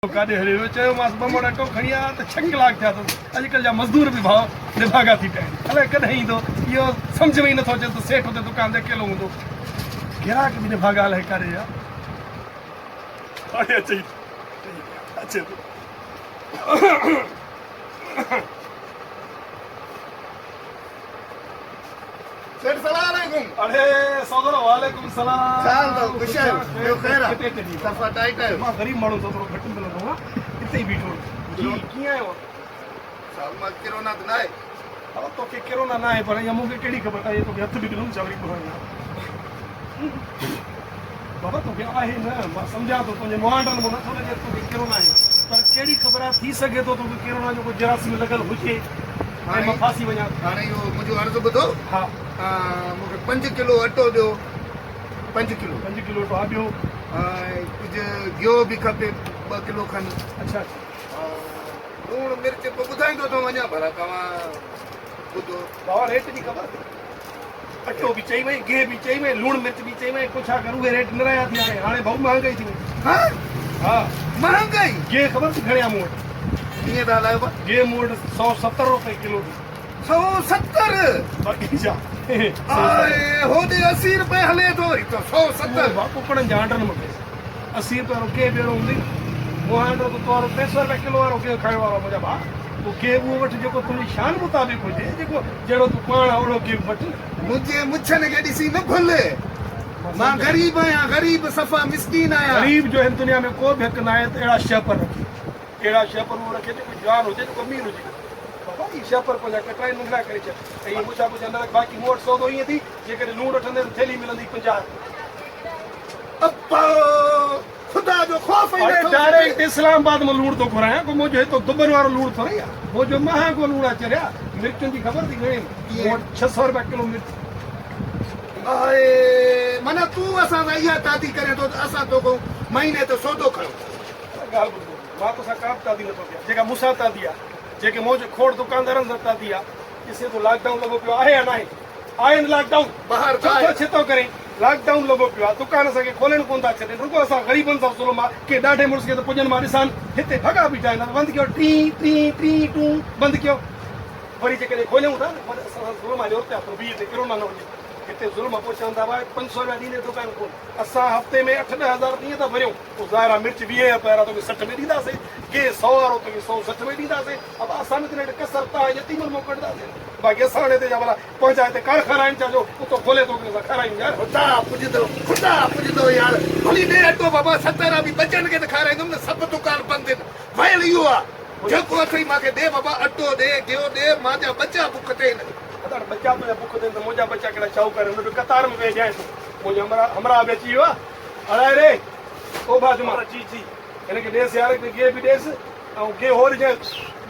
ڪاڏي هليو ويو؟ چيومانس ٻه مڻ اٽو کڻي آ ته ڇهه ڪلاڪ ٿيا اٿس. اڄڪلهه جا مزدور به ڀاء نڀاڳا ٿي پيا آهن. الائي ڪڏهن ايندو. اهو سمجهه ۾ ئي نٿو اچي ته سيٺ اتي دڪان تي اڪيلو هوندو. گراهڪ به نڀاڳا الائي ڪاڏي ويا. هاڻي اچي اچي ٿو. سيٺ سلام عليڪم. اڙي سودرو وعليڪم سلام. ڇا حال اٿو خوش آهيو ٻيو خير آ صفا ٽائيٽ آهيو. مان غريب ماڻهو سان ٿورو گهٽ ملندو آهيان اتي ئي بيٺو جي ڪيئن آهيو. صاحب مان ڪرونا ته ناهي. بابا توکي ڪرونا ناهي پر اها مون کي ڪهڙي خبر آهي توکي هٿ به ڏنم ڇا وري ٻڌائين ها بابا توکي آهي نه مان سمجهان ٿو تنهنجي مهانڊن مان نٿو لڳي ته توکي ڪرونا آهي پر ڪهڙي خبر آهي ٿي سگهي ٿو توکي ڪرونا جو ڪو جراثيم لڳل هجي ۽ مان ڦاسي وڃان. هاڻي اهو منهنجو عرض ٻڌو. ها. مون کي پنج ڪلو اٽو ڏيو. پنج ڪلو. پنج ڪلو اٽو ها ٻيو. ۽ ڪجهه گيهه به کپي ٻه ڪلو کن. اڇا اڇا. لوڻ مرچ پوء ٻڌائيندو ٿو وڃان ڀلا توهان ٻڌو. بابا ريٽ جي خبر اٽو به چئي وئين گيهه به چئي وئين لوڻ مرچ به چئي وئين پڇا ڪر اهي ريٽ نرايا ٿي هاڻي هاڻي ڀائو مهانگائي ٿي وئي. ها ها مهانگائي. گيهه خبر ٿي گهڻي آ مون وٽ. ڪيئن ٿا هلايو ڀا. گيهه مون وٽ 170 روپيه ڪلو ٿي. 170 باقي ڇا. آء هوڏي 80 روپيه هلي ٿو هي ته 170. ڀا ڪڪڙن جا آنڊن مان پئسا. 80 روپيه وارو گيهه به اهڙو هوندئي نه. مهانڊو ته تو وارو 300 روپيه ڪلو وارو گيهه کائڻ وارو آ منهنجا ڀاء. پوء گيهه اهو وٺ جيڪو تنهنجي شان مطابق هجي، جيڪو جهڙو تون پاڻ آ اوهڙو گيهه وٺ نه. منهنجي مڇن کي ڏسي نه ڀل. مان غريب آهيان، غريب صفا مسڪين آهيان. غريب جو هن دنيا ۾ ڪو به حق ناهي ته اهڙا شهپر رکي. اهڙا شهپر اهو رکي جيڪو جوان هجي، جيڪو امير هجي. بابا اهي شهپر پنهنجا ڪٽرائي ننڍڙا ڪري ڇڏ ۽ اهي مڇا پڇا نه رک. باقي مون وٽ سودو ائين ٿي، جيڪڏهن لوڻ وٺندين ته ٿيلهي ملندي 50 رپين. ابا! خدا جو خوف ئي اڙي نٿو ڊائريڪٽ اسلام آباد مان لوڻ ٿو گهرايان ڪو منهنجو هتو دٻن وارو لوڻ ٿورئي آ منهنجو مهانگو لوڻ آ چريا مرچن جي خبر ٿي گهڻي مون وٽ 600 رپيا ڪلو مرچ. آهي معنيٰ تون اسان سان اها تعدي ڪرين ٿو ته اسان توکان مهيني تي سودو کڻون. ڳالهه ٻڌ مان توسان ڪا به تعدي نٿو ڪيان جيڪا مون سان تعدي آ جيڪي منهنجي کوڙ دڪاندارن سان تعدي آ ڏسين ٿو لاڪ ڊائون لڳو پيو آهي يا ناهي آهي نه لاڪ ڊائون ڇو ٿو ڇتو ڪرين لاڪ ڊائون لڳو پيو آهي دڪان اسان کي کولڻ ڪونه ٿا ڇڏين رڳو اسان غريبن سان ظلم آهي ڪي ڏاڍي مڙس کي ته پڄن مان ڏسان هتي ڀڳا بيٺا آهن بند ڪيو ٽين ٽين ٽين ٽون بند ڪيو وري جيڪڏهن کوليون ٿا نه وري اسان سان ظلم آهي جو اتي بيهه هتي ڪرونا نه هجي هتي ظلم آهي پوء چون ٿا ڀاء 500 رپيا ڏيندي دڪان کول اسان هفتي ۾ اٺ ڏهه هزار ڏينهن ٿا ڀريون پوء ظاهر آهي مرچ ويهه رپيا وارا توکي 60 ۾ ڏينداسين گيهه سئو وارو توکي 160 ۾ ڏينداسين ابا اسان به ته هن ڪسر تان يتيمن مان ڪڍنداسين باقي اسان هاڻي هتي جا ڀلا پنهنجا هتي ڪارخانا آهن ڇا جو اتو کولي توکي اسان کارايون يار. خدا پڄندو خدا پڄندو يار ڀلي ڏي اٽو بابا ستارا به ٻچن کي ته کارائيندم نه سڀ دڪان بند آهن ويل اهو آ جيڪو اٿئي مان کي ڏي بابا اٽو ڏي گيهو ڏي مان جا ٻچا بک تي آهن. ادا ٻچا تنهنجا بک تي آهن ته منهنجا ٻچا ڪهڙا شاهوڪار آهن ان به قطار ۾ ويهي ڏيانء ٿو منهنجو همراهه همراهه به اچي ويو آ اڙائي ري او ڀا جمعا جي جي هن کي ڏيس يار گيهه به ڏيس ۽ گيهه هو ڏجانء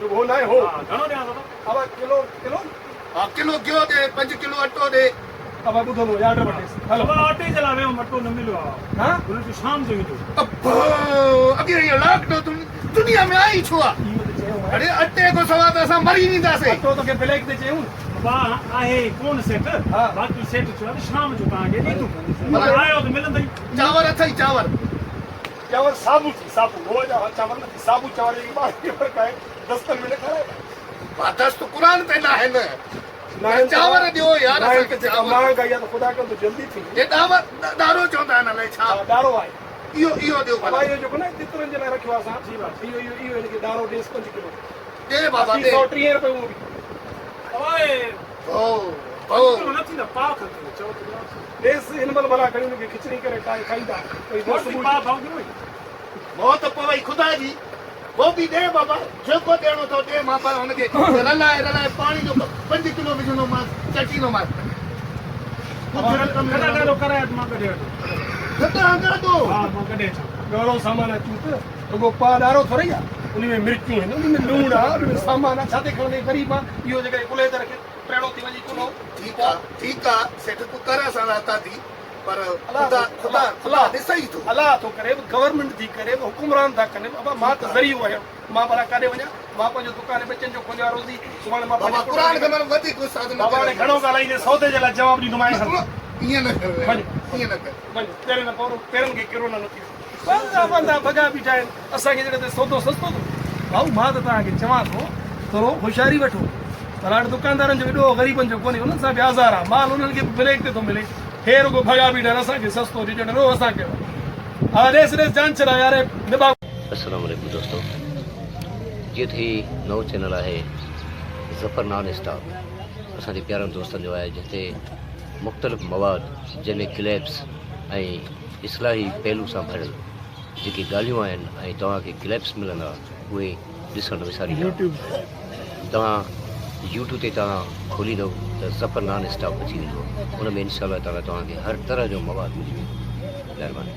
رڳو هو ناهي هو. ها گهڻو ڏيان دادا؟ ابا ڪلو ڪلو. ها ڪلو گيهه ڏي پنج ڪلو اٽو ڏي. ابا ٻڌندو آرڊر وٺيس هلو. ابا اٽي جي لاء ويم اٽو نه مليو آ. ها؟ هن چيو شام جو ايندو. ابا اڳي هيئن لاڪ ڊائون دنيا ۾ آئي ڇو آ؟ اهو ته چيو مانء. اڙي اٽي کان سوا ته اسان مري وينداسين. اٽو توکي بليڪ تي چيون. ابا آهي ڪونه سيٺ باقي سيٺ چيو آ ته شام جو توهان کي ڏيندو. آيو ته ملندئي. چانور اٿئي چانور. چانور صابو ٿي صابو هو جا چانور نه ٿي صابو چانور جيڪي ٻارن کي فرق آهي دستن ۾ نه کارائبا. ڀا دست قرآن تي ناهن ناهن چانور ڏيو يار ناهن اسان ته کي جيڪا چانور مهانگائي آهي ته خدا ڪندو جلدي ٿيندي. هي ڏاور ڏارو چوندا آهن الائي ڇا. ها ڏارو آهي. اهو اهو ڏيو ڀلا ڀلا. اهو جيڪو نه تترن جي لاء رکيو آهي اسان جي ڀا اهو اهو اهو هن کي ڏارو ڏيس پنج ڪلو. ڏي بابا باقي ڏي. 130 روپيه اهو به. اوئي ڀئو ڀئو. پنج ڪلو نه ٿيندا پاء کن ٿيندو چئو ته ڏيانس. ڏيس هن مهل ڀلا کڻي ان کي کچڙي ڪري ٺاهي کائيندا ڪوئي دوست موت ٻوٽ. پاء ڀائو گرو. موت پوئي خدا جي گوبي ڏي بابا جيڪو ڏيڻو اٿو ڏي مان پر هن کي رلائي رلائي پاڻي جو پنج ڪلو وجهندومانس چٽيندومانس ڪجهه رقم گڏا گاڏو ڪرائي مان ڪڍي وٺو. گڏا گاڏو. ها مان ڪڍي اچان. ڳاڙهو سامان اچون ته رڳو پاء ڏارو ٿورئي آ ان ۾ مرچون آهن ان ۾ لوڻ آ ان ۾ سامان آ ڇا تي کڻندين غريب آ اهو جيڪڏهن ڪلهي تي رکي ٽيڙو ٿي وڃي ڪلهو. ٺيڪ آ ٺيڪ آ سيٺ تون ڪر اسان سان تعدي پر خدا خدا خدا ڏسئي ٿو. الله ٿو ڪري گورنمينٽ ٿي ڪري حڪمران ٿا ڪن ابا مان ته ذريعو آهيان مان ڀلا ڪاڏي وڃان مان پنهنجو دڪان ٻچن جو کوليو آهي روزي سڀاڻي مان بابا پنهنجي قرآن کي من وڌيڪ استاد نه بابا هاڻي گهڻو ڳالهائيندين سودي جي لاء جواب ڏيندومانء ائين نه ڪر وڃ ائين نه ڪر وڃ پيرن نه پورو پيرن کي ڪرونا نه ٿئي. پنهنجا بندا ڀڳا بيٺا آهن. اسان کي جڏهن ته سودو سستو ٿو ڀائو مان ته توهان کي چوان ٿو ٿورو هوشياري وٺو پر هاڻي دڪاندارن جو ايڏو غريبن جو ڪونهي انهن سان به آزار آهي مال انهن کي به بليڪ تي ٿو ملي هي رڳو ڀڳا بيٺا آهن اسان کي سستو ڏجڻ رو اسان ڪيو آهي ڏيس ڏيس جان ڇڏا يار نڀا. السلام عليڪم دوستو جيئن ته هي نئون چينل آهي ظفر نان اسٽاپ اسان جي پيارن دوستن جو آهي جنهن تي مختلف مواد جنهن ۾ ڪليپس ۽ اصلاحي پهلو سان ڀريل جيڪي ڳالهيون آهن ۽ توهان کي ڪلپس ملندا اهي ڏسڻ نه وساريندا توهان يوٽيوب تي توهان کوليندو ته ظفر نان اسٽاپ اچي ويندو ان ۾ انشاء الله تعالي توهان کي هر طرح جو مواد ملي ويندو مهرباني.